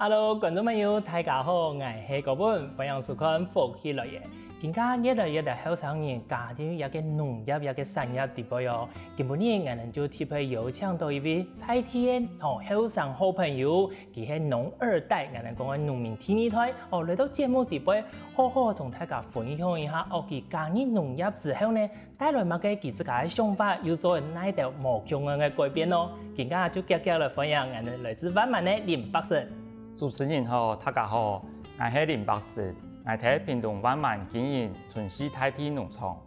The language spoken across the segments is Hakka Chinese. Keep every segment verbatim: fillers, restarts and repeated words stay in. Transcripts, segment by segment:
Hello，觀眾朋友，大家好，𠊎係高文，歡迎收看《福氣來了》。今下越來越多後生人加入這个農業、這个產業裡背哦。今晡日𠊎等就特別邀請到一位在地个吼後生好朋友，佢係農二代，𠊎等講个農民第二代哦，來到節目裡背，好好同大家分享一下哦，佢加入農業之後呢， 帶來麼个佢自家个想法，又做哪兜無共樣个改變哦？今下就遽遽來歡迎𠊎等來自萬巒个林伯承。主持人好，大家好，𠊎係林伯承，𠊎在屏東萬巒經營春熙大地農場。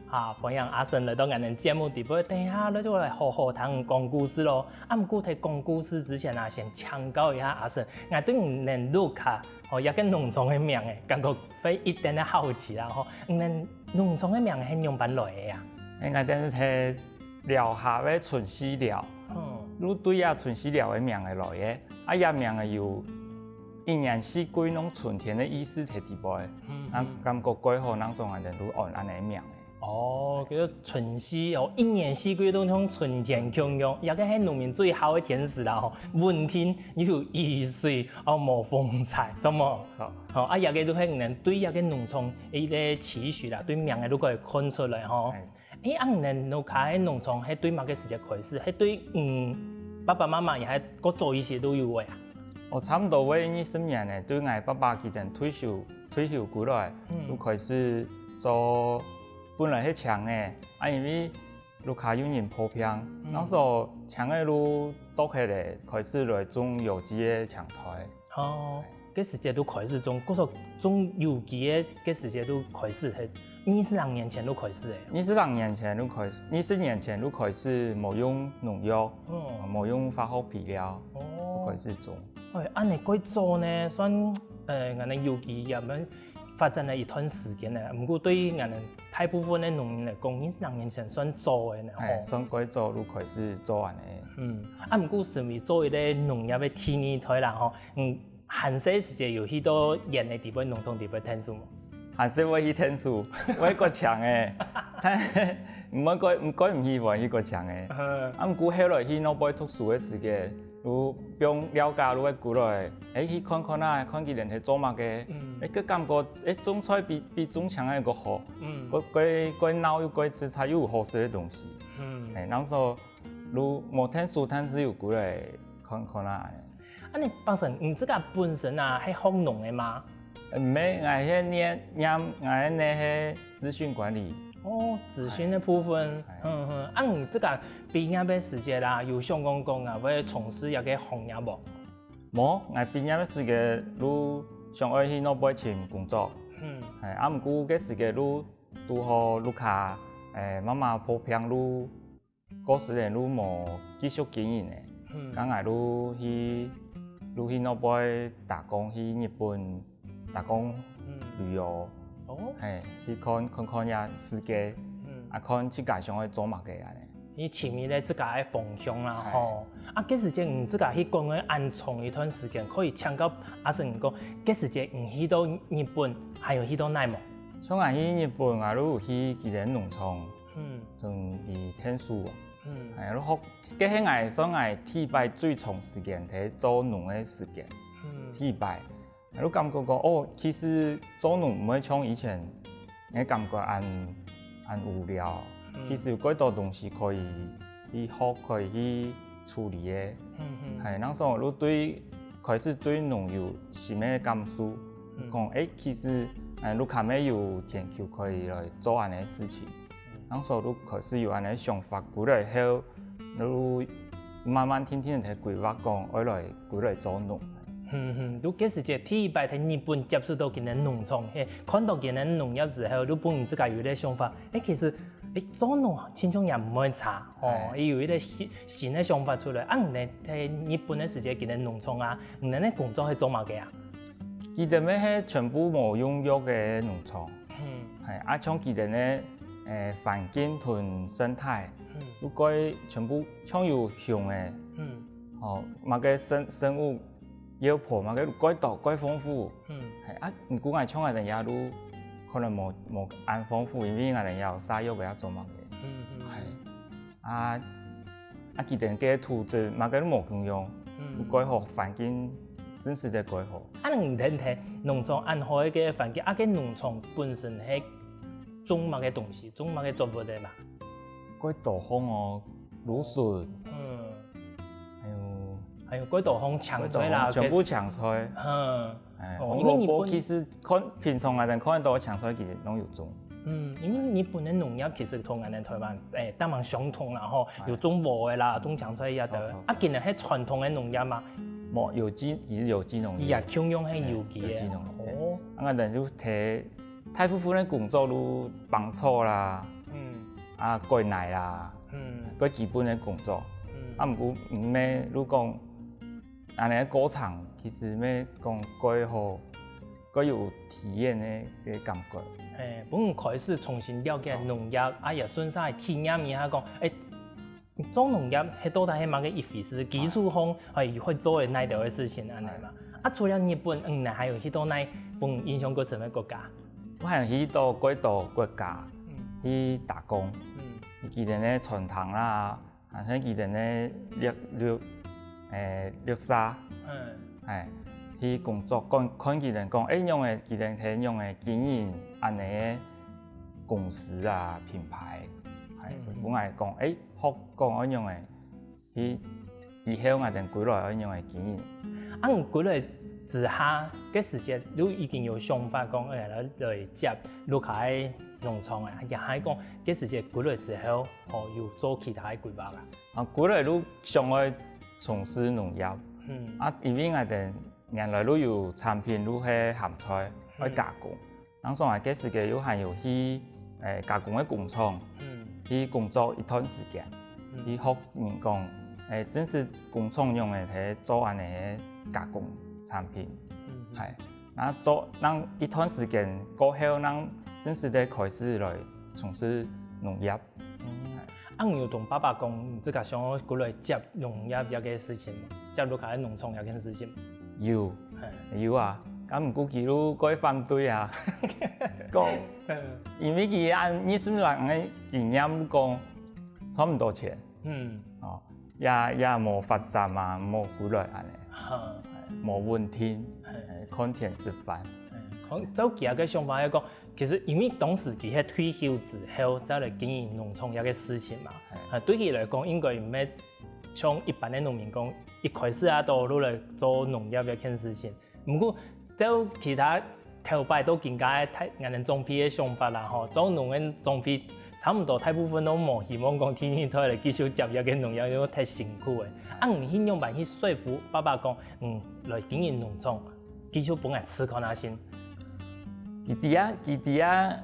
啊，歡迎阿承來到𠊎等節目裡背，等一下來就來好好聽講故事咯。啊，毋過在講故事之前啊，先請教一下阿承，𠊎對你等屋下哦，這个農場个名誒，感覺會一點點好奇啦吼。你等 農場个名係仰般來个啊？應該等於係寮下个春熙寮，嗯，就對啊春熙寮个名仔來个。啊，這名仔有一年四季攏春天个意思在裡背，嗯，啊，感覺蓋好，人所以𠊎等就安恁仔名仔。哦，叫做春熙哦，一年四季都像春天共樣，這个係農民最好个天時啦吼，穩定又有雨水，哦，無風災，是無？好，啊，這个就係你等對這个農場个一个期許啦，對名仔就可以看出來吼。 誒，恁呢，你屋下个農場係對麼个時節開始？係對，嗯，爸爸媽媽也還較早一些都有个啊？哦，差毋多會二十年呢，對𠊎爸爸佢等退休，退休過來，嗯，就開始做，本來係青仔，啊，因為屋下有人破病，嗯，當時青仔就剁忒了，開始來種有機个青菜。哦。 該時節就開始種，故所種有機个，該時節就開始係二十零年前就開始个。二十零年前就開始，二十年前就開始無用農藥，嗯，無用化學肥料，哦，就開始種。哎，恁呢蓋早呢，算，呃，𠊎等有機也發展了一段時間了。毋過對𠊎等大部分个農民來講，二十零年前算早个呢，哎，吼，算蓋早就開始做恁呢。嗯，啊，毋過身為做一个農業个第二代啦，吼，嗯， 還細時節有去到遠个地方，農場地方𢯭手無？還細會去𢯭手，會較青仔，但毋會過，毋過毋喜歡去較青仔。嗯。啊，毋過後來去外背讀書个時節，就放了假就會過來，誒，去看看啊，看佢等係做麼个，嗯，誒，个感覺，誒，種菜比，比種青仔較好，嗯，較，較，較鬧又較自在，又有好食个東西。嗯。誒，當初就無𢯭手，但是有過來看看啊。 恁呢，伯承，你自家本身啊，係學農个嗎？毋係，𠊎係念，念，𠊎係念係資訊管理。哦，資訊个部分，哎。嗯，嗯。啊，你自家畢業个時節啦，有想講講啊，會從事這个行業無？無，𠊎畢業个時節就想愛去外背尋工作。嗯。哎，啊，毋過該時節就堵好屋下，哎，媽媽破病就 過時了就無繼續經營了。嗯。該𠊎就去，就去外背打工，去日本打工，嗯，旅遊。哦。嘿，去看，看看這世界，嗯，啊，看自家想愛做麼个恁呢。去尋一個自家个方向啦，嘿。吼。啊，該時節你自家去國外恁長一段時間，可以請教阿承講，該時節你去到日本，還有去到哪無？像𠊎去日本，𠊎就有去佢个農場，嗯，同佢𢯭手啊。 嗯。哎，就學，該係𠊎算𠊎第一擺最長時間在做農个時間。嗯。第一擺，就感覺講，哦，其實做農毋會像以前个感覺恁，恁無聊。嗯。其實有蓋多東西可以去學，可以去處理个。嗯，嗯。哎，當時就對，開始對農有新个感受，嗯，講，哎，其實，哎，屋下乜有田坵可以來做恁呢个事情。 當時就開始有恁呢想法，過來後，就慢慢定定在規劃講，愛來，過來做農。嗯，嗯，就該時節第一擺在日本接觸到佢个農場，嘿，看到佢个農業之後，就分你自家有一個想法，哎，其實，哎，做農親像也毋會差，哦，哎。也有一個新，新个想法出來。啊，你呢，在日本个時節，佢个農場啊，你呢，工作係做麼个啊？佢等个係全部無用藥个農場。 嗯。嘿，啊，像佢等个，誒，環境同生態，嗯，就蓋全部像有熊个，嗯，吼，麼个生，生物，妖婆，麼个蓋多，蓋豐富。嗯。嘿，啊，毋過𠊎像𠊎等這就可能無，無恁豐富，因為𠊎等這有撒藥个，也做麼个。嗯，嗯。嘿。 啊，啊，佢等个土質麼个都無共樣，嗯，有蓋好環境真實个蓋好。恁樣你聽聽，農場恁好个環境，啊，該農場本身係種麼个東西，種麼个作物个嘛？蓋多項哦，蘆筍，嗯，還有還有蓋多項青菜啦，蓋多項，全部青菜。嗯，哎，哦，紅蘿蔔，因為日本其實看平常𠊎兜看得到青菜，其實攏有種。嗯，因為日本个農業其實同𠊎兜台灣，哎，當然相同啦吼，哎，有種禾个啦，種青菜啊，著。著著著。啊，今日係傳統个農業嘛，無，有機，其實有機農業。佢也共樣係有機个。哎，有機農業。哦。啊，𠊎兜就提大部分个工作就挷草啦，嗯，啊，割泥啦，嗯，最基本个工作。嗯，啊，毋過毋係，就講，恁樣个過程，其實愛講蓋好，蓋有體驗个，个感覺。哎，分你開始重新了解農業，啊，也順續體驗一下講，哎， 做農業係到底係麼个一回事？技術上，哎，會做个哪兜个事情恁樣嘛？啊，除了日本，嗯，你還有去到哪分你印象較深个國家？𠊎還有去到幾多國家，嗯，去打工。嗯，去佢兜个餐廳啦，還係佢兜个綠，綠，誒，綠色，嗯，哎，去工作，看，看佢兜講，誒，仰仔，佢兜係仰仔經營恁樣个公司啊，品牌，哎，嗯，分𠊎講，誒， 學講愛仰仔，去以後𠊎兜歸來愛仰仔經營。啊，你歸來之下，該時節你已經有想法講，哎，來，來接屋下个農場啊，也係講，該時節歸來之後，哦，有做其他个規劃啊？啊，歸來就想愛從事農業。嗯。啊，因為𠊎兜原來就有產品就係鹹菜，愛加工。 當時啊，該時節又還有去，誒，加工个工廠，嗯，去工作一段時間，嗯，去學人講，誒，正式工廠用个係做恁樣个加工產品，嗯，嗯，係，那做，那一段時間過後，那正式个開始來從事農業。嗯，啊，你有同爸爸講，你自家想要過來接農業這个事情嗎？接屋下个農場這件事情嗎？ 有，嘿，有啊，該毋過佢就蓋反對啊，講，嗯，因為佢恁二十年个經驗講，賺毋到錢，嗯，哦，也，也無發展嘛，無歸來恁樣，哈，無穩定，嘿，看天食飯。嘿，可能照佢个想法來講，其實因為當時佢係退休之後再來經營農場這个事情嘛，嘿，啊，對佢來講應該毋係像一般个農民講， 一開始啊，都落來做農業這件事情。毋過，照其他頭擺到今个大，𠊎兜長輩个想法啦吼，做農个長輩差毋多大部分都無希望講第二代來繼續接這个農業，因為太辛苦了。啊，你去仰般去說服爸爸講，嗯，來經營農場，繼續分𠊎試看啊先？佢知啊，佢知啊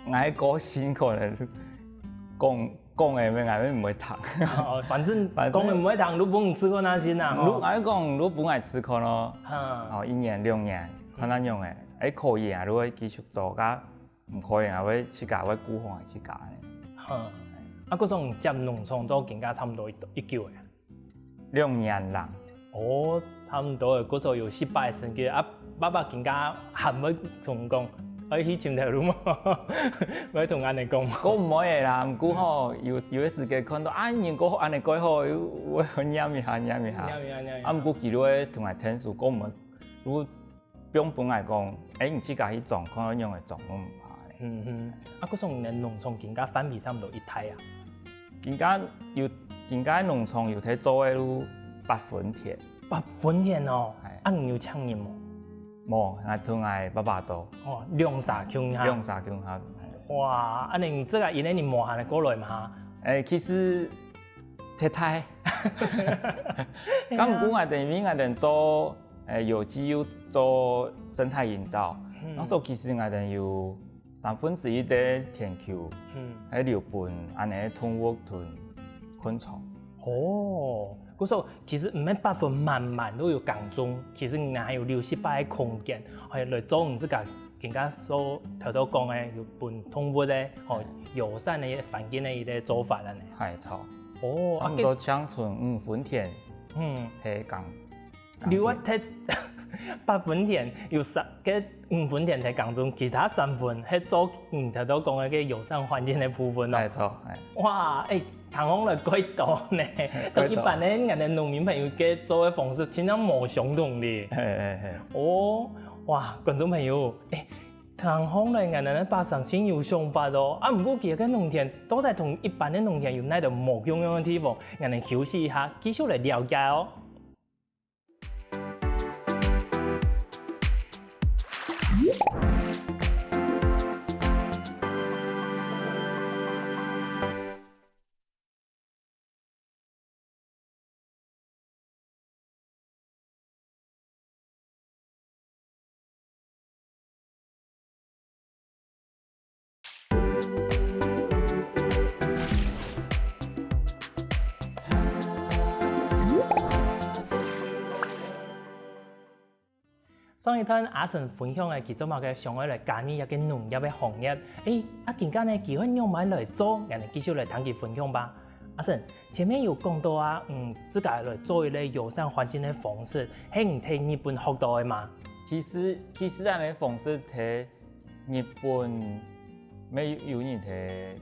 ，𠊎个性可能講 講个乜𠊎乜毋會聽。哦，反正，反正講个毋會聽，就分你試看啊先啊，吼。就，𠊎講，就分𠊎試看咯。哈。哦，一年兩年，看下仰仔，誒，可以啊，就會繼續做，該毋可以啊，會自家會顧好自家呢。哈。啊，該種接農場到今个差毋多一，一久了。 兩年零。哦，差毋多了，故所有失敗个成績啊，爸爸今个還會同你講，愛去尋頭路無？會同恁樣講無？該毋會个啦，毋過吼，有，有个時節看到，啊，人過恁樣蓋好，又，會念一下，念一下。念一下，念一下。啊，毋過佢就會同𠊎𢯭手，講毋會，如果 放分𠊎講，誒，你自家去種，看仰仔種，都毋怕咧。嗯哼，啊，該種你个農場今个範圍差毋多幾大啊？今个有，今个農場有在做个就八分田。八分田哦，係。啊，你有請人無？無，𠊎同𠊎爸爸做。哦，兩儕共下。兩儕共下。哇，啊，你這个一年你無閒个過來嘛？誒，其實忒大。該毋過𠊎兜，因為𠊎兜做 誒，有機又做生態營造。嗯。該時候其實𠊎兜有三分之一个田坵，嗯，係留分恁樣个動物同昆蟲。哦，故所其實毋係八分滿滿都有耕種，其實你還有留一息个空間，還有來做你自家更加所頭頭講个有分動物个，吼，友善个環境个一个做法恁樣。係，著。哦，差毋多像像五分田，嗯，係耕 你話忒八分田有三个五分田忒耕種，其他三分係做你頭頭講个該友善環境个部分哦。係，著，係。哇，誒，聽講來蓋多呢，同一般个𠊎等農民朋友个做个方式，真正無相同哩。嘿嘿嘿。哦，哇，觀眾朋友，誒，聽講來𠊎等个巴生真有想法哦。啊，毋過佢个農田到底同一般个農田有哪兜無共樣个地方？𠊎等休息一下，繼續來了解哦。 上一段阿成分享个佢做麼个想愛來加入這个農業个行業，誒，啊今下呢佢會仰般來做，𠊎等繼續來聽佢分享吧。阿成，前面有講到啊，嗯，自家來做一個友善環境个方式，係你在日本學到个嘛？其實其實恁樣个方式在日本乜有人在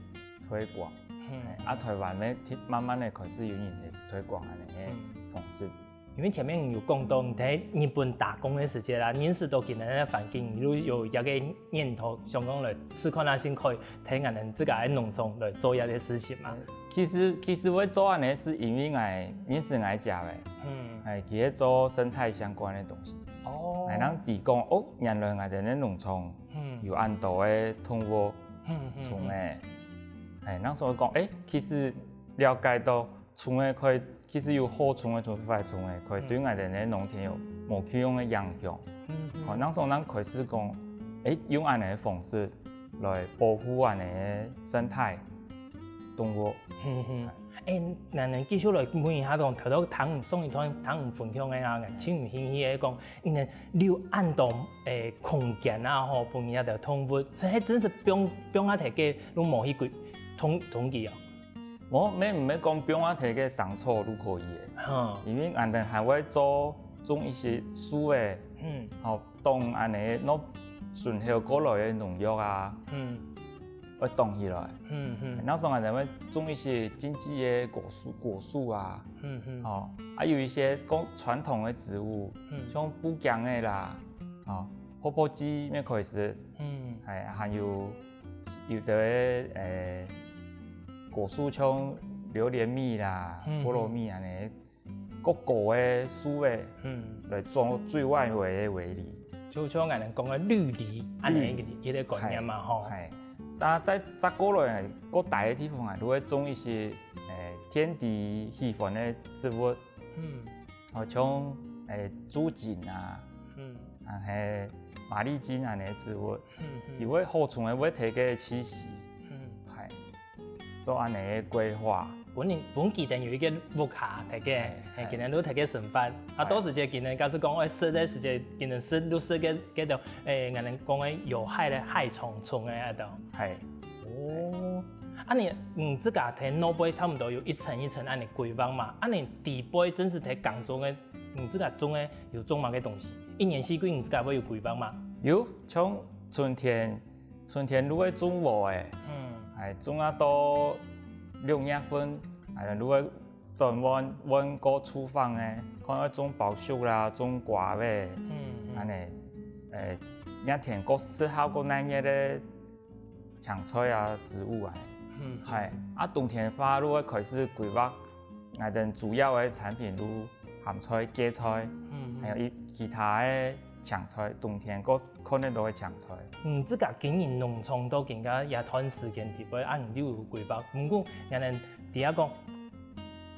推廣，嗯。啊台灣乜慢慢个開始有人在推廣恁樣个方式。 因為前面你有講到你在日本打工个時節啦，認識到佢等个環境，你就有一個念頭，想講來試看啊，先可以在𠊎等自家个農場來做一個事情嘛。其實其實會做恁樣係因為𠊎認識𠊎姐个，嗯。誒，佢係做生態相關个東西。哦。𠊎正知講，哦，原來𠊎等个農場，嗯。有恁多个動物，嗯，嗯，蟲仔。誒，正所以講，誒，其實了解到 蟲仔可以，其實有好蟲仔同壞蟲仔，可以對𠊎等个農田有無共樣个影響。嗯，嗯。好，正所以正開始講，誒，用恁樣个方式來保護恁樣个生態動物。嗯，嗯。誒，𠊎等繼續來問一下，從頭到聽上一段聽你分享个啊，真有興趣个講，你等留恁多誒空間啊，吼，分人家个動物，這還真係放放啊，大家都無去管，統統計啊。 無，乜毋係講放啊，大家生草都可以个。哈。因為𠊎等還會做種一些樹仔，嗯。吼，擋恁樣若賰後過來个農藥啊，嗯。會擋起來。嗯，嗯。正所以𠊎等會種一些經濟个果樹，果樹啊，嗯，嗯。吼，啊有一些較傳統个植物，嗯。像布姜仔啦，吼，泡泡雞乜可以食，嗯。誒，還有 有个誒果樹像榴槤米啦、嗯。菠蘿米恁樣，較高个樹仔，嗯。來做最外圍个圍籬。就像𠊎等講个綠籬，恁樣一個，綠籬。一個概念嘛，吼。係。但再再過來，較低个地方啊，就會種一些誒天敵喜歡个植物，嗯。哦，像誒竹茅啊，嗯。還係馬麗金恁樣个植物。 嗯，嗯。佢會好蟲仔會在該棲息，嗯。係，做恁樣个規劃。分人，分佢等有一個屋下在該，係，係，係。佢等都在該生活。啊，係。到時節佢等假使講愛食个時節，佢等食都食該該兜，誒，𠊎等講个有害个害蟲蟲个該兜。係。哦，啊你，你自家在外背差不多有一層一層恁樣規劃嘛？啊你底背正式在耕種个，你自家種个有種麼个東西？一年四季你自家會有規劃嘛？有，像春天 春天就會種禾仔，嗯。誒，種啊到六月份，誒，就會轉換，換過廚房个，看愛種包粟啦，種瓜仔，嗯，嗯。恁樣，誒，熱天較適合較耐熱个青菜啊，植物啊。嗯，嗯。係，啊冬天話就會開始規劃，𠊎等主要个產品就鹹菜、芥菜，嗯，嗯。還有一，其他个青菜，冬天較 看得到个青菜。嗯，自家經營農場到今下這段時間底背，啊你就有規劃。毋過，𠊎等知啊講，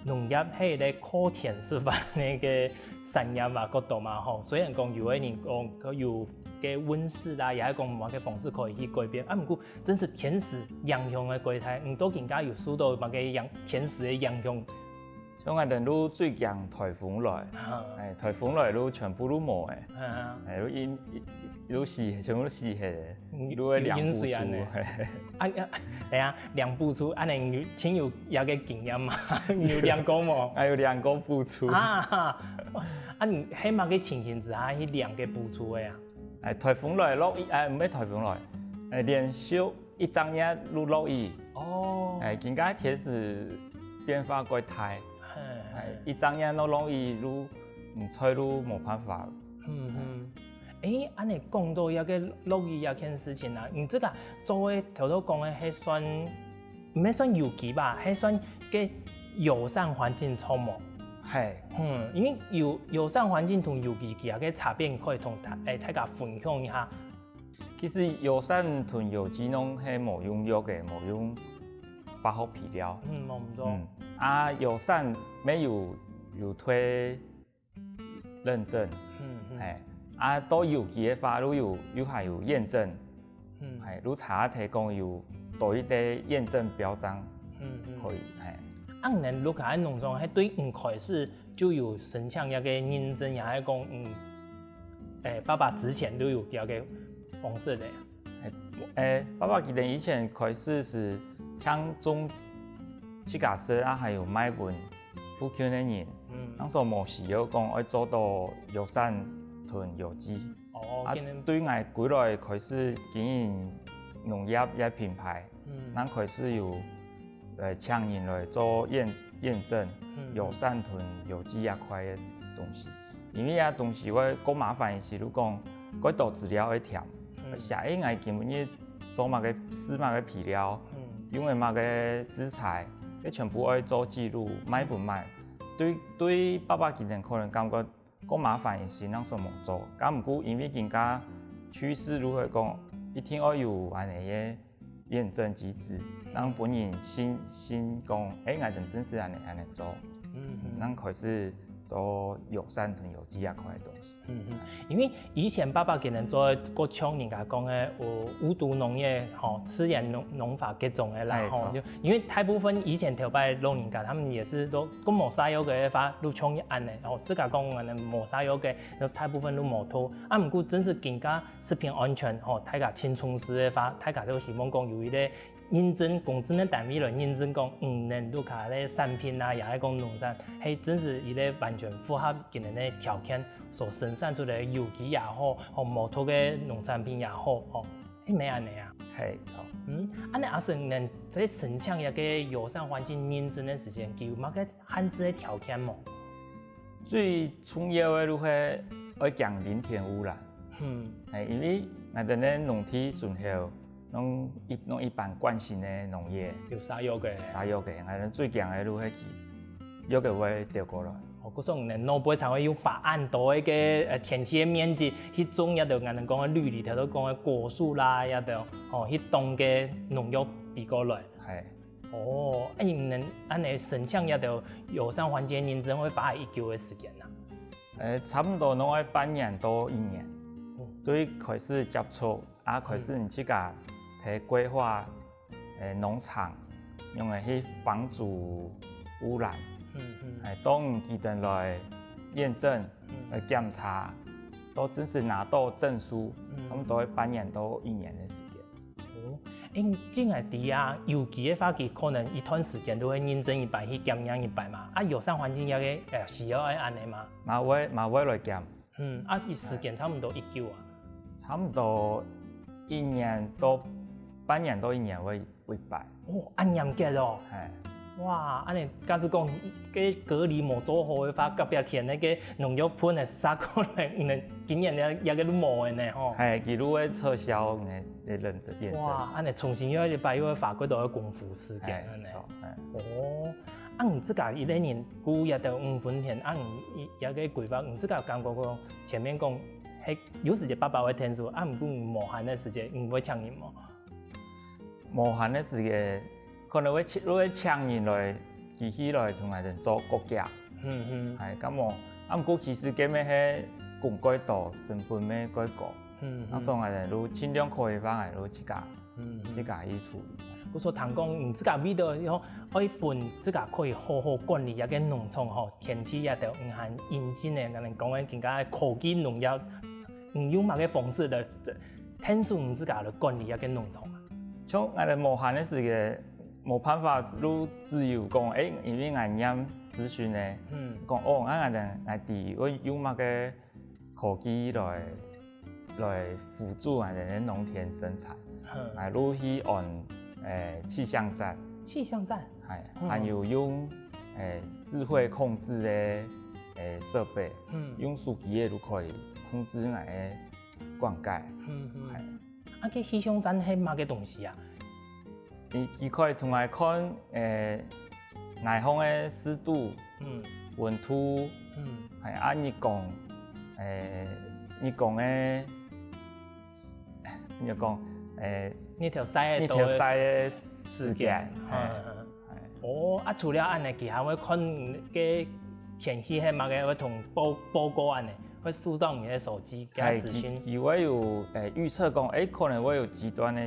農業係一個靠天食飯个產業嘛，較多嘛吼。雖然講有个人講有个溫室啦，也係講無个方式可以去改變，啊毋過真係天時影響个過大。你到今下有受到麼个影，天時个影響？ 像𠊎等就最驚颱風來，啊。誒，颱風來就全部就無誒。啊。誒，就因，就死，全部都死忒誒。嗯，就會領補助。淹水恁樣。嘿。啊，啊，等下，領補助，恁樣你有，請有這個經驗嗎？你有領過無？啊，有領過補助。啊，啊，你係麼个情形之下去領个補助个啊？誒，颱風來落雨，誒，毋係颱風來，誒，連續 一整夜就落雨。哦。誒，今下天時變化較大，係，一眨眼落落雨就，嗯，菜就無辦法。嗯嗯。誒，恁樣講到這個落雨這件事情啊，你這個做个頭頭講个係算，毋係算有機吧，係算个友善環境著無？係。嗯，因為有友善環境同有機佢个差別，可以同大誒大家分享一下。 其實友善同有機農係無用藥个，無用化學肥料。嗯，無毋著。嗯，啊，友善乜有有推認證，嗯嗯，係，啊，到有機个話，又有又還有驗證，嗯，係，又查下提供有多一個驗證標章，嗯嗯，可以，係。啊，你等屋下个農場，係對你開始 就有申請這個認證，也係講，嗯，誒，爸爸之前都有這個方式个。誒，誒，爸爸佢等以前開始係像種自家食啊，還有賣分附近个人，嗯，當時無需要講愛做到友善同有機。哦，啊，對𠊎歸來開始經營農業个品牌，嗯，正開始有 來請人來做驗驗證，嗯，友善同有機這塊个東西。因為這東西會較麻煩一息，就講較多資料愛填，嗯，寫誒𠊎今晡日做麼个施麼个肥料，嗯，用个麼个資材，這全部愛做記錄，賣分賣。對對，爸爸佢等可能感覺 較麻煩一息，正無做。該毋過因為今下趨勢就係講，一定愛有恁樣个驗證機制，正分人信信講，誒，𠊎等真實恁樣恁樣做，嗯嗯，正開始做友善同有機這塊个東西。嗯嗯，因為以前爸爸佢等做个，較像人家講个，有無毒農業吼，自然農農法該種个啦吼，係，著。就因為大部分以前頭擺老人家，他們也是都講無啥藥个話，就像恁樣，吼，自家講恁樣無啥藥个，就大部分都無毒。啊，毋過真實今下食品安全，吼，大家盡重視个話，大家都希望講有一個認證，公正个單位來認證講，嗯，恁樣屋下个產品啊，也係講農產，係真實一個完全符合佢等个條件所生產出來个有機也好，吼，無毒个農產品也好，吼。 係無恁樣啊？係，著。嗯，恁樣阿成，你等在申請這個友善環境認證个時間，佢有麼个限制个條件無？最重要个就係愛驚林田污染。嗯，係，因為𠊎等个農地脣口，攏一攏一般慣性个農業，有灑藥个。灑藥个，𠊎等最驚个就係佢藥个會走過來。 哦，故所你等農會常會有罰恁多个个呃田地个面積去種這兜𠊎等講个綠林，頭頭講个果樹啦，這兜哦，去動个農藥飛過來。係。哦，啊你等恁樣申請這兜友善環境認證會花幾久个時間啊？誒，差毋多攏愛半年到一年，對開始接觸啊，開始你自家去規劃 誒農場，用來去防止污染，嗯嗯，誒當佢等來驗證、來檢查，到正式拿到證書，差不多半年到一年个時間。哦，誒，真个知啊，有機个話，佢可能一段時間都會認證一擺，去檢驗一擺嘛。啊，友善環境這個，誒，需要愛恁樣嘛？嘛會嘛會來檢。 嗯，啊，佢時間差毋多幾久啊？差毋多一年到半年到一年會會擺。哦，恁嚴格哦。係。哇，恁樣假使講該隔離無做好个話，隔壁田該農藥噴个殺過來，嗯，今年也也个都無个呢吼。係，佢就會撤銷你的認證驗證。哇，恁樣重新又一擺又會花幾多个功夫時間恁樣。係，著，係。哦，啊，你自家一個人顧這兜五分田，啊，你也个規劃，你自家感覺講 前面講，係有時節爸爸會𢯭手，啊毋過無閒个時節，你會請人無？無閒个時節，可能會請會請人來，機器來同𠊎等做割價。嗯嗯。係，該無，啊毋過其實根本係工較多，成本乜較高。嗯嗯。啊所以𠊎等就盡量可以話，𠊎就自家 嗯，自家去處理。故所聽講，你自家為著愛分自家可以好好管理這個農場吼，田地也都毋還引進个，𠊎等講个今下个科技農業，你用麼个方式來𢯭手你自家來管理這個農場啊？像𠊎等無閒个時節，無辦法就只有講，誒，因為𠊎念資訊个，嗯，講哦，𠊎𠊎等𠊎知愛用麼个 科技來來輔助𠊎等个農田生產，來就去安誒氣象站，氣象站，係，還有用誒智慧控制个誒設備，用手機个就可以控制𠊎个灌溉。嗯嗯。啊，該氣象站係麼个東西啊？佢佢可以同𠊎看誒哪項个濕度、嗯，溫度，嗯，係啊，日光誒日光个，日光誒日頭晒日頭晒个時間，係。 哦，啊，除了恁呢，佢還會看該天氣係麼个，會同報報告恁呢，會收到你个手機，佢个資訊。佢佢會有誒預測講，誒，可能會有極端个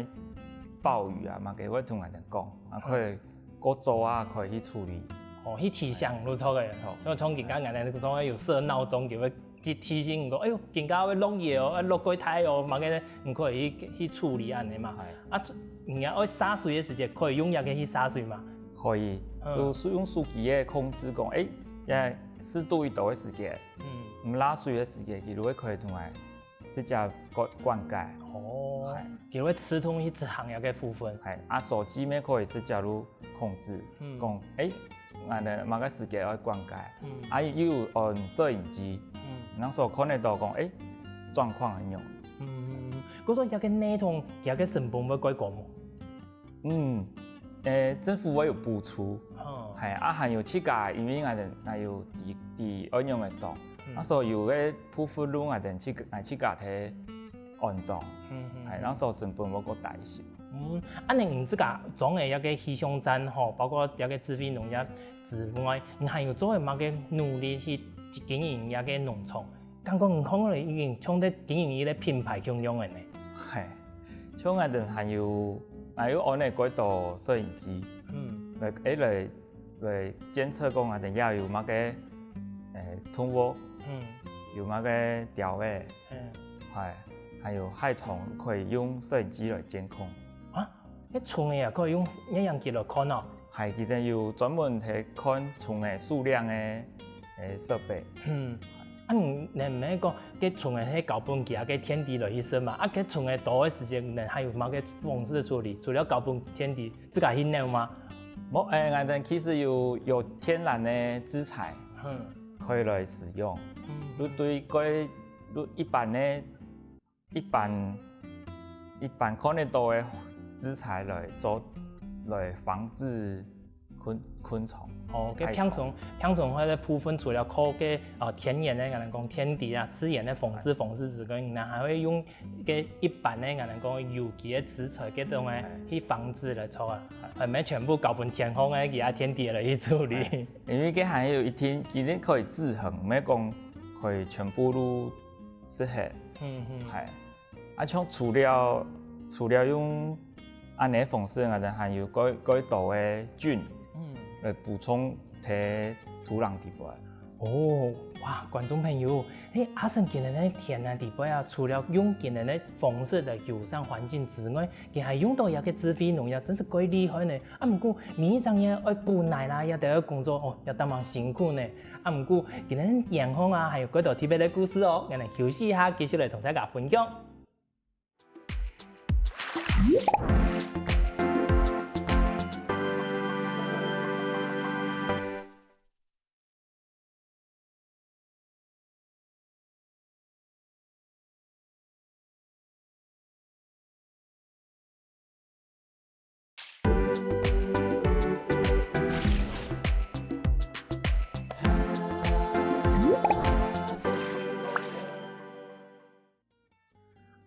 暴雨啊，麼个會同𠊎兜講，啊，可以過早啊，可以去處理。哦，去提醒就著个。著。所以從今下𠊎兜總係有設鬧鐘，就會 去提醒你講，哎喲，今下會落雨哦，會落幾大哦，麼个呢，你可以去去處理恁呢嘛。係。啊，你愛灑水个時節，可以用這个去灑水嘛？可以，嗯，就係用手機个控制講，哎，這濕度一到个時節，嗯，毋罅水个時節，佢就會可以同𠊎直接灌灌溉。哦，係。佢會自動去執行這个部分。係，啊，手機乜可以直接就 控制，嗯，講，哎，𠊎兜麼个時節愛灌溉，嗯，啊，又有安攝影機，嗯，人所看得到講，哎，狀況係仰。嗯，故所這个系統，這个成本會較高無？嗯，誒，政府會有補助，哦，係，啊，還有自家，因為𠊎兜還有地地愛仰个種，嗯，啊，所以有个部分路𠊎兜自家，𠊎自家去安裝，嗯嗯，係，人所成本會較低一些。 嗯，恁呢你自家裝个這个氣象站吼，包括這个智慧農業之外，你還有做个麼个努力去經營這个農場？感覺你看來已經像在經營一个品牌共樣个呢。係，像𠊎兜還有，還有安了幾多攝影機，嗯，來，誒，來 來監測講𠊎兜這有麼个，誒，動物，嗯，有麼个鳥仔，嗯，係，還有害蟲，可以用攝影機來監控。啊，該蟲仔也可以用攝影機來看哦？係，佢兜有專門去看蟲仔數量个，誒，設備。嗯，啊，你，你毋係講該蟲仔係交分其他个田地來去食嘛？啊，該蟲仔多个時節，你還有麼个方式處理？除了交分田地， 自家去摎嗎？無，誒，𠊎兜其實有，有天然个資材，嗯，可以來使用。嗯，就對該，就一般个，一般，一般看得到个資材來做，來防治昆，昆蟲。哦，該害蟲。平常，平常个部分除了靠該，呃，天然个，𠊎兜講天敵啊，自然个防治方式之外，你還會用 該一般个，𠊎兜講有機个資材，該種个，哎，去防治來做啊，哎，毋係全部交分天空个，其他天敵來去處理。哎，因為該還有一定，一定可以制衡，毋係講可以全部都食忒。嗯嗯。係。啊，像除了，除了用 恁呢个方式，𠊎兜還有蓋，蓋多个菌，嗯，來補充在土壤底背。哦，哇，觀眾朋友，嘿，阿成今日个田啊底背啊，除了用今日个方式來友善環境之外，佢還用到這个智慧農藥，真係蓋厲害呢。啊，毋過每一隻月愛補泥啦，這兜个工作哦，也當蠻辛苦呢。啊，毋過今日个園方啊，還有蓋多特別个故事哦，𠊎兜休息一下，繼續來同大家分享。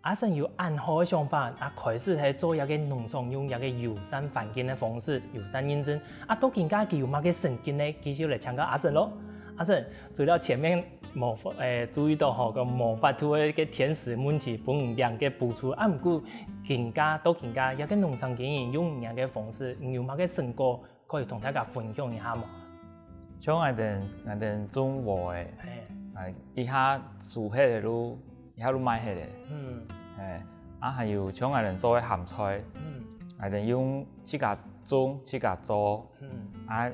阿成有恁好个想法，啊，開始係做這个農場，用這个友善環境个方式，友善認證。啊，到今下佢有麼个成績呢？繼續來請教阿成咯。阿成，除了前面無法，誒，注意到吼，个無法度个，个天時問題，分你兩个補助，啊，毋過今下到今下，這个農場經營用你个方式，你有麼个成果？ 可以同大家分享一下無？像𠊎兜，𠊎兜種禾仔，嘿。啊，一下收忒个就，一下就賣忒个。嗯。嘿，啊，還有像𠊎兜做个鹹菜，嗯。𠊎兜用自家種、自家做，嗯。啊，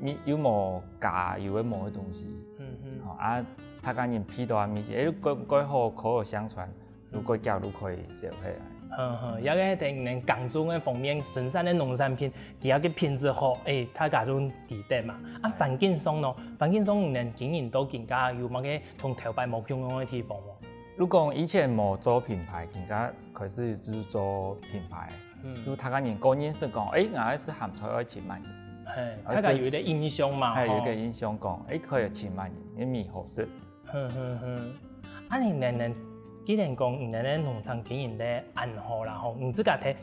又，又無加有个無个東西。嗯嗯。吼，啊，大家人鼻到啊，味緒，誒，蓋，蓋好，口耳相傳，嗯。就蓋遽就可以銷忒啊。呵呵，這个在你們耕種个方面，生產个農產品，佢个品質好，欸，大家都知得嘛。啊，環境上呢？環境上你們經營到今下有麼个同頭擺無共樣个地方無？如果以前無做品牌，今下開始就做品牌，嗯。就大家人个認識講，欸，𠊎愛食鹹菜愛尋麼人。嘿，而且大家有一個印象嘛，嘿，有一個吼。印象講，欸，可以尋麼人，因為好食。 哼哼哼。啊，你等等，既然講你等等農場經營得恁好啦吼，你自家在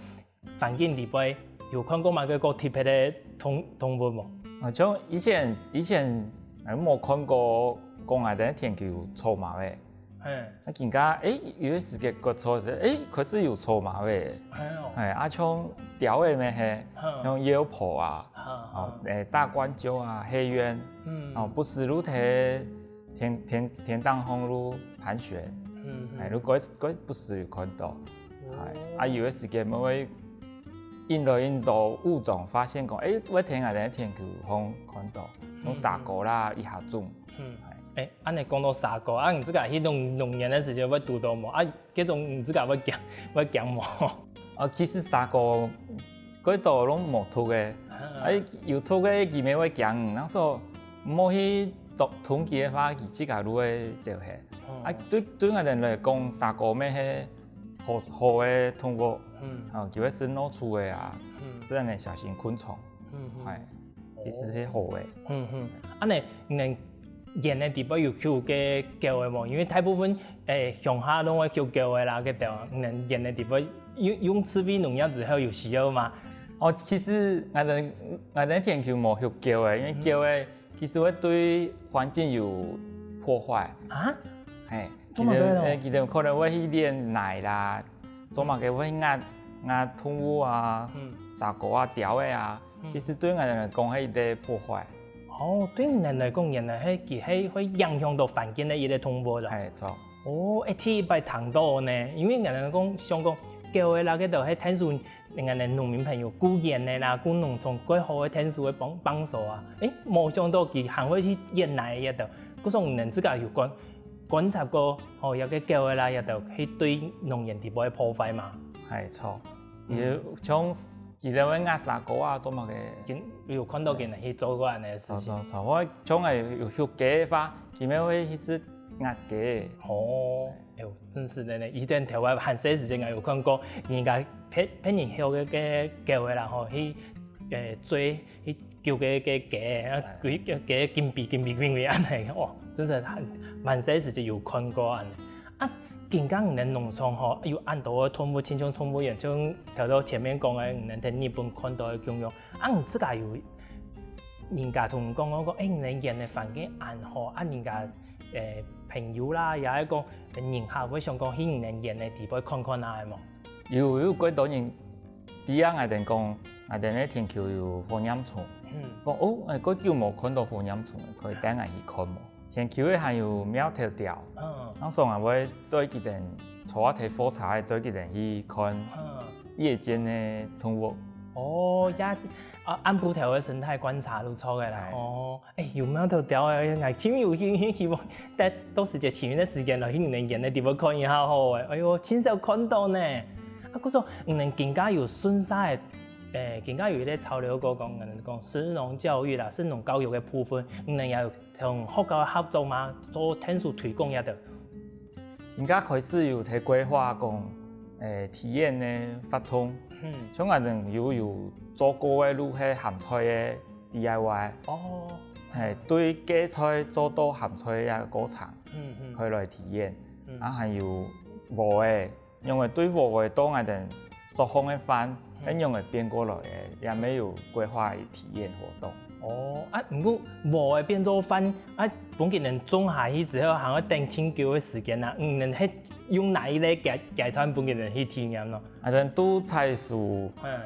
環境裡背有看過麼个較特別个動動物無？啊，像以前以前，呃，無看過講𠊎等田坵有草蜢仔。嘿。啊，今下，欸，有个時節過草時，欸，開始有草蜢仔。哎喲。哎，啊，像鳥仔乜係，哼。像鷂婆啊，哼，哦，哼。欸，大冠鷗啊，黑鳶，嗯。哦，不時就在 天天天頂項路盤旋，嗯，哎，嗯。就過過不時有看到，哦。哎，啊，有个時節，𠊎會引來引到物種，發現講，欸，會在𠊎等田坵項看到，像蛇哥啦，嗯，嗯。一下種。嗯。哎。哎，恁呢講到蛇哥，啊，你自家去農農園个時節會堵到無？啊， 該種毋知講會驚會驚無？哦，其實蛇哥，該兜攏無毒个。啊。哎，有毒个佢乜會驚，人說毋好去動動佢个話，佢自家就會走忒。哦。啊，對對𠊎等來講，蛇哥乜係好好个動物。嗯。哦，佢會食老鼠个啊，嗯。食恁呢小型昆蟲。嗯嗯。哎。 其實係好个。嗯嗯。恁呢，你等園个裡背有畜該狗仔無？因為大部分，欸，鄉下攏會畜狗仔啦，該兜啊。你等園个裡背用用智慧農藥之後有需要嗎？哦，其實𠊎等𠊎等田坵無畜狗仔，因為狗仔其實會對環境有破壞。啊？嘿，做麼个咯？佢等，欸，佢等可能會去掠泥啦，做麼个會壓壓動物啊，嗯。蛇哥啊、鳥仔啊。 嗯。其實對𠊎等來講係一個破壞。哦，對你等來講，原來係佢係會影響到環境个一個動物咯。係，著。哦，欸，第一擺聽到呢，因為𠊎等講想講，狗仔啦，該兜係𢯭手，𠊎等農民朋友顧園个啦，顧農場蓋好个𢯭手个幫幫手啊。欸，無想到佢還會去掠泥个該兜，故所你等自家有觀觀察過，吼，這個狗仔啦，這兜去對農園裡背破壞嘛？係，著。嗯。佢像 佢兜會壓蛇哥啊，做麼个？有看到佢等去做過恁呢个事情。著著著，𠊎像𠊎有畜雞个話，佢乜會去食壓雞。哦，哎喲，真係个呢！以前頭擺還細時節，𠊎有看過人家別別人畜个該狗仔啦吼，去，欸，追去救該該雞，啊，哎。佢該雞緊飛緊飛緊飛恁呢，哦，真係還蠻細時節有看過恁呢。啊，今下你等農場吼，有恁多个動物，親像動物園，像 頭頭前面講个，你等在日本看到个共樣，啊，你自家有人家同你講講，欸，你等園个環境恁好，啊，人家，欸，朋友啦，也係講人客會想講去你等園个裡背看看啊，係無？有有幾多人，知啊，𠊎等講，𠊎等个田坵有火焰蟲，嗯。講哦，欸，幾久無看到火焰蟲了，可以帶𠊎去看無？ 田坵个還有貓頭鳥，嗯。當時𠊎會載佢等坐啊台火車，載佢等去看，嗯。夜間个動物。哦，也啊，暗晡頭个生態觀察就著个啦。哎。哦，欸，有貓頭鳥个，𠊎盡有興趣，希望等到時節尋一個時間來去你等園个地方看一下好欸。哎喲，盡少看到呢。啊，故所你等今下有順續个，欸，今下有一個潮流歌講，講食農教育啦，食農教育个部分，你等也有 同學校合作嘛，做𢯭手推廣這兜。今下開始有在規劃講，欸，體驗个活動，嗯。像𠊎等有有做過个就係鹹菜个D I Y，哦。係，對芥菜做到鹹菜个過程，嗯嗯。可以來體驗。嗯。啊，還有禾仔， 因為對禾仔到𠊎等作坊个飯，嗯。仰仔變過來个，也乜有規劃體驗活動。哦，啊，毋過禾仔變做飯，啊，分佢等種下去之後，還愛等盡久个時間啊，你等係用哪一個階階段分佢等去體驗咯？𠊎等都採收，嗯。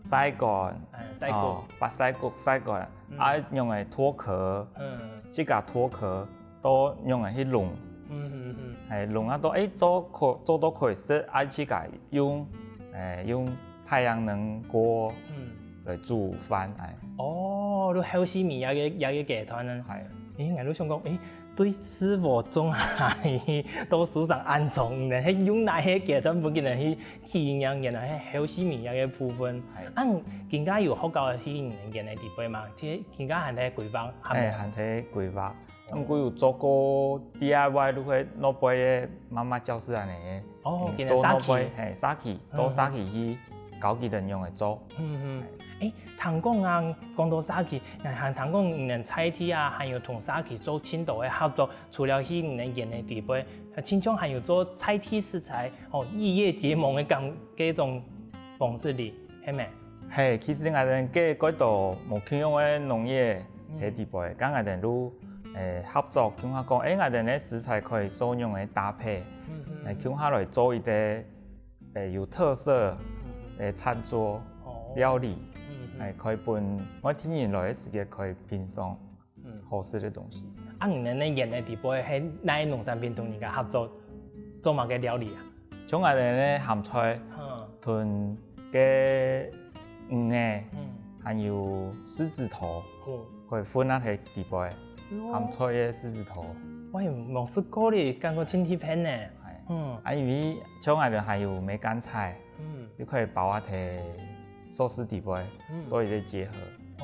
曬乾，哎，曬乾。哦，把曬穀曬乾，嗯。啊，仰仔脫殼，嗯。自家脫殼， 到仰仔去烘。嗯嗯嗯。欸，烘啊到，欸，做可做到可以食，啊自家用，欸，用太陽能鍋，嗯。來煮飯，欸。哦，就後續尾這個這個階段呢。係。欸，𠊎就想講，欸，對師傅種下去到收成恁長，你等係用哪个階段分佢等去體驗，然後係後續乜个部分？啊，今下有學校去你等个地方嘛？其實今下還在規劃，還無。欸，還在規劃。毋過有做過D I Y，就係外背个媽媽教室恁呢。哦，今下社區。做外背，係，社區，做社區去教佢等仰仔做。嗯嗯。欸，聽講啊，講到社區，還聽講你等在地啊，還有同社區做盡多个合作，除了去你等園个地方，親像還有做在地食材，哦，異業結盟个感，該種方式哩，係無？係，其實𠊎等个幾多無共樣个農業个地方，該𠊎等就，欸，合作，共下講，欸，𠊎等个食材可以做仰仔搭配，來共下來做一個，欸，有特色个餐桌料理，欸，可以分外地人來个時節可以品嚐。 好食个東西。啊，你等个園个地方係哪農產品同人家合作，做麼个料理啊？像𠊎等个鹹菜，同該魚仔，還有獅子頭，可以混合在地方，鹹菜个獅子頭。我也無食過哩，感覺盡特別呢。嗯，啊，因為像𠊎等還有梅乾菜，嗯，又可以包啊在壽司底背，做一個結合。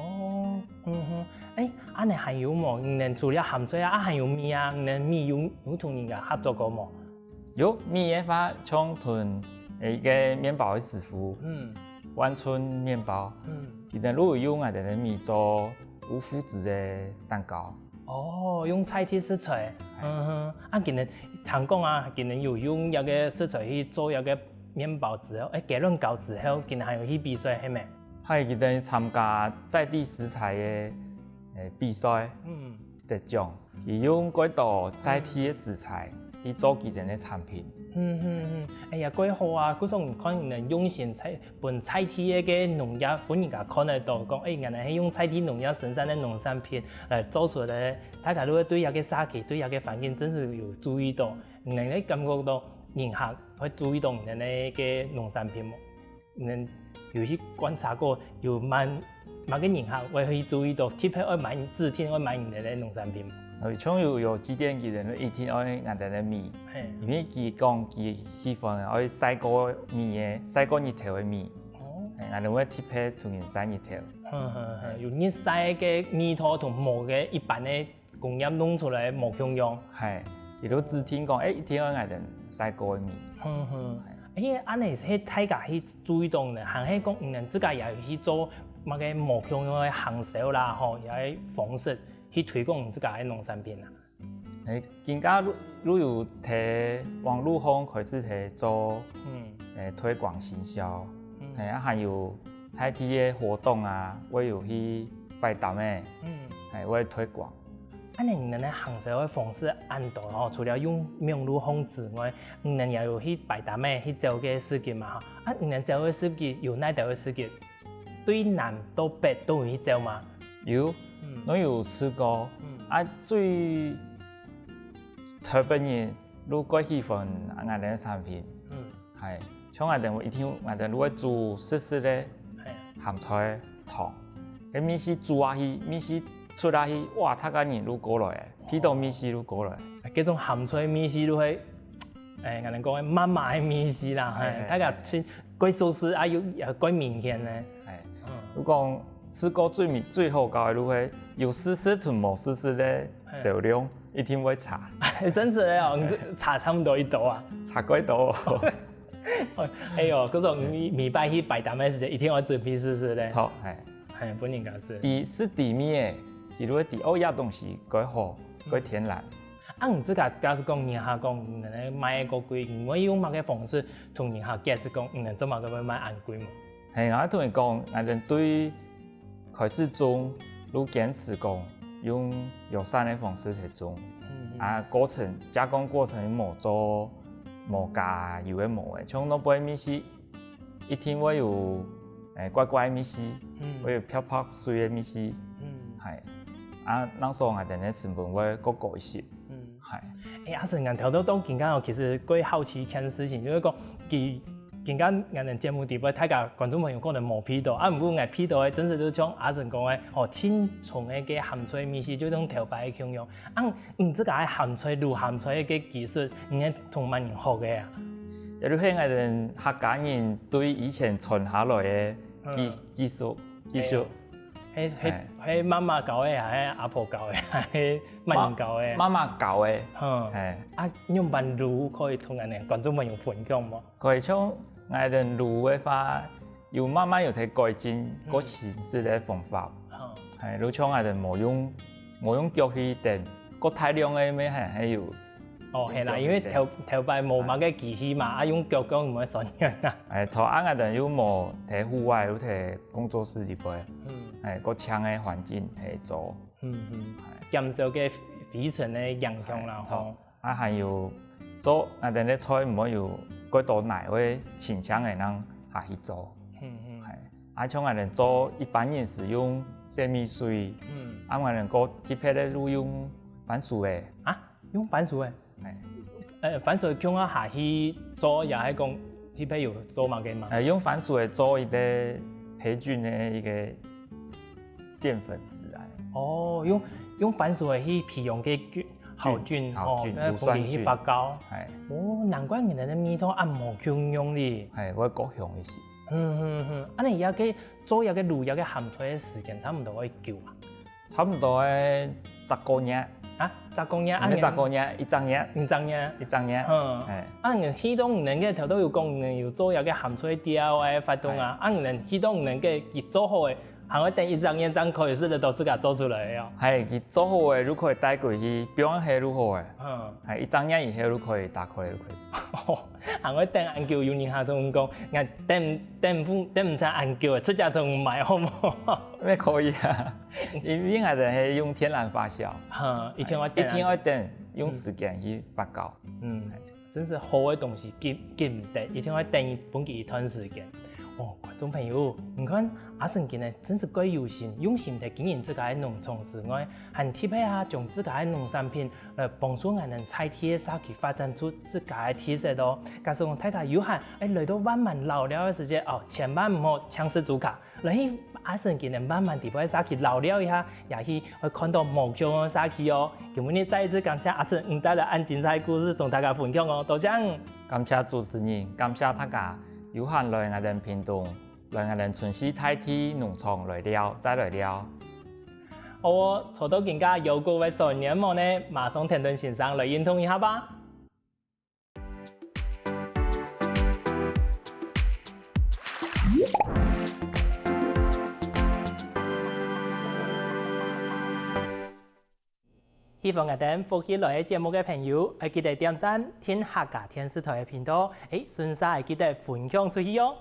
哦，嗯哼，欸，恁呢還有無？你等除了鹹菜啊，啊還有米啊，你等米有有同人家合作過無？有，米个話，像同一個麵包个師傅，嗯，萬春麵包，嗯，佢等就有用𠊎等个米做烏麩子个蛋糕。 哦，用在地食材，嗯哼，啊，佢等聽講啊，佢等有用這個食材去做這個麵包之後，欸，雞卵糕之後，佢等還有去比賽，係無？係，佢等參加在地食材个，欸，比賽，嗯，得獎。佢用幾多在地个食材去做佢等个產品。嗯哼哼，哎呀，幾好啊！故所你看，你等用心在 分在地个農業分人家看得到，講，欸，原來係用在地農業生產个農產品來做出來，大家都會對這個社區、對這個環境真係有注意到，你能夠感覺到人客會注意到你个農產品無？你有去觀察過有麼麼个人客會去注意到，特別愛買，指定愛買你个農產品無？呃，像有有幾點个人一定愛𠊎等个米，因為佢講佢喜歡愛曬過米个，曬過日頭个米。 哦，𠊎等會特別同人曬日頭。哼哼哼，有日曬个味道同無个一般个工業弄出來無共樣。係，佢都指定講，欸，一定愛𠊎等曬過个米。哼哼，欸，恁呢係大家去注意到呢，還係講你等自家也有去做麼个無共樣个行銷啦，吼，也个方式去推廣你自家个農產品啊？ 欸，今下就就有在網路項開始在做，欸，推廣行銷，欸，啊還有在地个活動啊，會有去擺攤仔，欸，會推廣。恁呢你等个行銷个方式恁多吼，除了用網路項之外，你等也有去擺攤仔，去走个市集嘛吼？啊你等走个市集有哪兜个市集？ 對南到北都有去走嗎？有，嗯，都有試過。嗯，啊最特別人都蓋喜歡𠊎等个產品。嗯，係，像𠊎等一定𠊎等都會煮濕濕个鹹菜湯，該味緒煮下去，味緒出下去，哇，大家人都過來，鼻到味緒都過來。該種鹹菜味緒都會 欸，𠊎等講个媽媽个味緒啦，係，大家盡蓋熟識啊，又也蓋明顯呢。係，就講試過最明最好搞个就係有試食同無試食个銷量一定會差。真實个哦，你這差差毋多幾多啊？差蓋多。哎喲，可是你每擺去擺攤个時節，一定愛準備試食个。著，係。係，分人家試。佢食底面个，佢就會知哦，這東西蓋好，蓋天然。 啊你自家假使講，你下講你个賣个過貴，你會用麼个方式同人下解釋講，你等做麼个會賣恁貴無？係，𠊎同佢講，𠊎等對開始種，就堅持講用友善个方式來種。啊過程加工過程無做無加有个無个，像外背味緒 一定會有欸怪怪个味緒，會有漂白水个味緒，係。啊，當所𠊎等个成本會較高一息，係。欸，阿成，𠊎頭頭到今下哦，其實蓋好奇一件事情，就係講佢今下𠊎等節目裡背，大家觀眾朋友可能無鼻著，啊毋過𠊎鼻著个，真實就像阿成講个，吼，盡重个該鹹菜味緒，就像頭擺个共樣。啊你這个鹹菜、滷鹹菜个技術，你係同麼人學个啊？也就係𠊎等客家人對以前傳下來个技、嗯。技術、技術。係、係、係。係媽媽教个，還係阿婆教个，還係麼人教个？媽、媽媽教个。嗯。係。啊仰般滷可以同𠊎等觀眾朋友分享無？ 可以像𠊎等滷个話，有慢慢有在改進，嗯。過新式个方法。好。係，就像𠊎等無用、無用腳去等，過大量个乜還、還有。哦，係啦，因為頭、頭擺無麼个機器嘛，啊用腳腳毋會酸軟啊。係，頭下𠊎等又無在戶外，又在工作室裡背，嗯。係，過強个環境在做。嗯嗯。係。減少該灰塵个影響啦，係，吼。 啊還有做𠊎等个菜毋會有過多泥个情形个，正下去做。嗯嗯。係，啊像𠊎等做一般人使用洗米水，嗯。啊𠊎等過特別个就用番薯仔。啊，用番薯仔？係。呃，番薯仔共下下去做，也係講特別有做麼个嗎？呃，用番薯仔做一個培菌个一個澱粉質啊。哦，用、用番薯仔去培養个菌， 好菌，菌，好菌，哦，那分佢去發酵。乳酸菌。係。哦，難怪你等个味道恁無共樣哩。係，會較香一些。嗯嗯嗯，恁呢這個做這個滷這個鹹菜个時間差毋多會久啊？差毋多愛十個月。啊，十個月啊？毋係十個月，一隻月。一隻月。一隻月。嗯。係。啊你去到你等个頭頭有講，你等有做這個鹹菜條个活動啊，係。啊你等去到你等个佢做好个， 還愛等一隻月正開始就自家做出來个哦。係，佢做好个就可以帶過去，放下就好个。嗯。係，一隻月以後就可以打開就可以食。還愛等恁久，有人還同𠊎講，𠊎等、等毋、等毋成恁久，直接同你買好無？也可以啊，因為𠊎等係用天然發酵。嗯，一定愛等。一定愛等，用時間去發酵。嗯。 真係好个東西，急、急毋得，一定愛等佢分佢一段時間。哦，觀眾朋友，你看阿成今日真係蓋有心，用心在經營自家个農場之外，還特別啊將自家个農產品來幫助𠊎等在地个社區發展出自家个特色哦。假使講大家有閒，愛來到萬巒遶寮个時節哦，千萬毋好淨食豬腳， 來去阿成今日萬巒裡背个社區遶寮一下，也去會看到無共樣个社區哦。今晡日再一次感謝阿成你帶來恁精彩个故事同大家分享哦，多謝。感謝主持人，感謝大家有閒來𠊎等屏東，來𠊎等春熙大地農場來尞，再來尞。好哦，坐到今下腰骨會痠軟無呢？馬上𢯭等先生來運動一下吧。 喜歡𠊎等福氣來个節目个朋友，愛記得點讚、訂客家電視台个頻道，欸，順續愛記得分享出去哦。